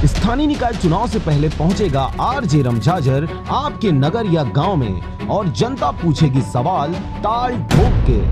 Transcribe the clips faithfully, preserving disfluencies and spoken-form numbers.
स्थानीय निकाय चुनाव से पहले पहुंचेगा आरजे रमझाझर आपके नगर या गांव में और जनता पूछेगी सवाल ताल ठोक के।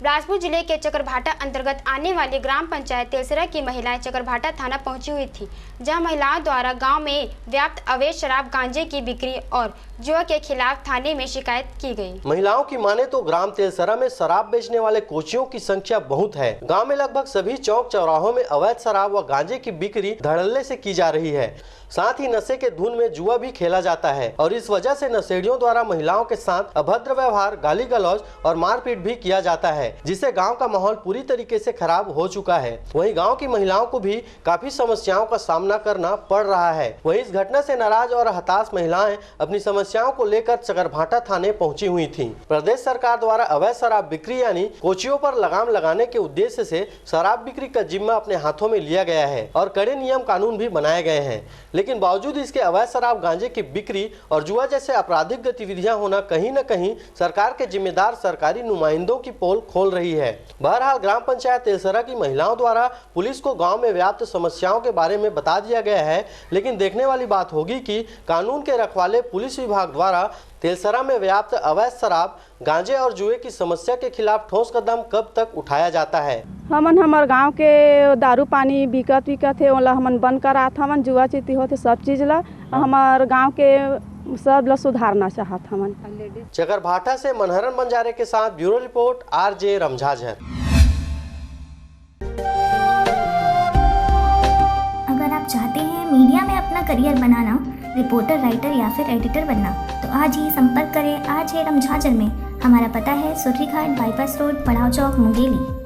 बिलासपुर जिले के चकरभाटा अंतर्गत आने वाली ग्राम पंचायत तेलसरा की महिलाएं चकरभाटा थाना पहुंची हुई थी, जहां महिलाओं द्वारा गांव में व्याप्त अवैध शराब, गांजे की बिक्री और जुआ के खिलाफ थाने में शिकायत की गई। महिलाओं की माने तो ग्राम तेलसरा में शराब बेचने वाले कोचियों की संख्या बहुत है। गांव में लगभग सभी चौक चौराहों में अवैध शराब व गांजे की बिक्री धड़ल्ले से की जा रही है। साथ ही नशे के धुन में जुआ भी खेला जाता है और इस वजह से नशेड़ियों द्वारा महिलाओं के साथ अभद्र व्यवहार, गाली गलौज और मारपीट भी किया जाता है, जिससे गांव का माहौल पूरी तरीके से खराब हो चुका है। वहीं गांव की महिलाओं को भी काफी समस्याओं का सामना करना पड़ रहा है। वहीं इस घटना से नाराज और हताश महिलाएं अपनी समस्याओं को लेकर चकरभाटा थाने पहुंची हुई थीं। प्रदेश सरकार द्वारा अवैध शराब बिक्री यानी कोचियों पर लगाम लगाने के उद्देश्य से शराब बिक्री का जिम्मा अपने हाथों में लिया गया है और कड़े नियम कानून भी बनाए गए हैं, लेकिन बावजूद इसके अवैध शराब, गांजे की बिक्री और जुआ जैसे आपराधिक गतिविधियां होना कहीं न कहीं सरकार के जिम्मेदार सरकारी नुमाइंदों की पोल खोल रही है। बहरहाल, ग्राम पंचायत तेलसरा की महिलाओं द्वारा पुलिस को गांव में व्याप्त समस्याओं के बारे में बता दिया गया है, लेकिन देखने वाली बात होगी कि कानून के रखवाले पुलिस विभाग द्वारा तेलसरा में व्याप्त अवैध शराब, गांजे और जुए की समस्या के खिलाफ ठोस कदम कब तक उठाया जाता है। हमन हमर गांव के दारू पानी बिकत विकत हे, ओला हमन बंद करात हवन। जुआ चिती होत हे, सब चीज ला हमर गांव के सब ला सुधारना चाहत हवन। चकरभाटा से मनहरन बंजारे के साथ ब्यूरो रिपोर्ट, आरजे रमझाझर। अगर आप चाहते हैं मीडिया में अपना करियर बनाना, रिपोर्टर, राइटर या फिर एडिटर बनना, तो आज ही संपर्क करें आरजे रमझाझर में। हमारा पता है सुर्रीघाट बाईपास रोड, पड़ाव चौक, मुंगेली।